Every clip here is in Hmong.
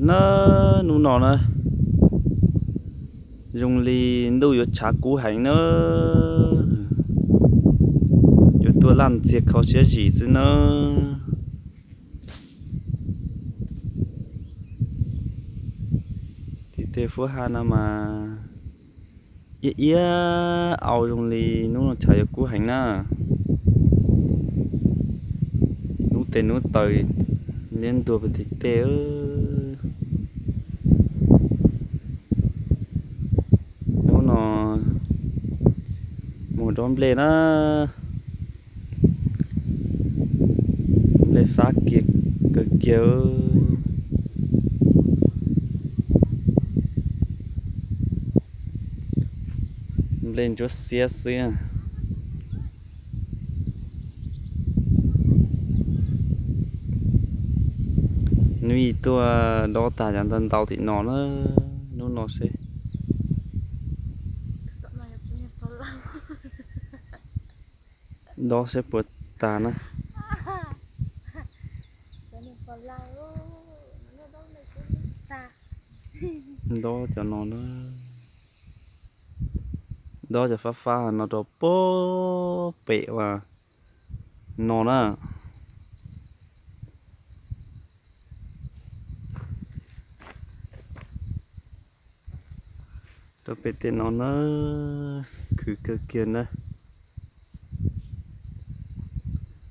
Na, hnub no na, zoo li ntuj yuav tshav kub heev na, yuav tuaj laj ntxiag kho siab zim xwb na. Tim tej fuab ha no mas iab iab au zoo li hnub no tshav yuav kub heev na. Hnub tes hnub taw liab ntuag pem tim tej. Hnub no mus dob nplej na. Nplej fab kiag, kawg kiag. Nplej ntsuab xiab xwb. Nws tuaj dob tag cov ntau ntau tim no na, hnub no seb. Dob seb puas tag na. Dob cov no na. Dob cov fab fab no rau puag pem uas no na. Rau pem tej no na, khwv kawg kiag na.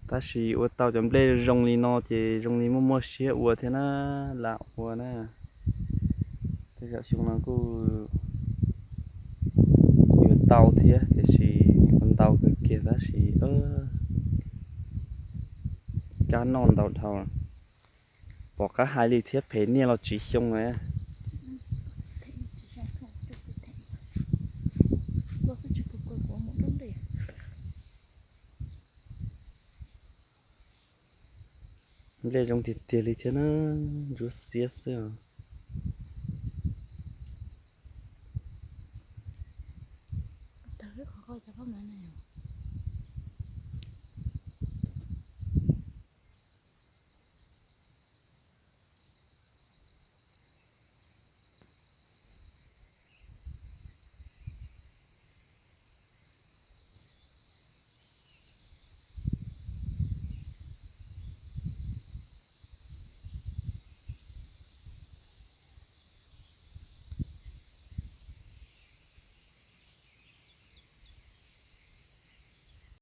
Tab sis ua tau cov nplej zoo li no ces zoo li muaj muaj siab ua thiab na, lam ua na. Tej zaum xyoo no kuj yuav tau thiab tiam sis ua ntau kawg kiag tab sis kab noj ntau dhau. Pom qab hais li thiab, phem niaj los tsib xyoo lawm. Nplej zoo tiag tiag li thiab na, ntsuab xiab xwb.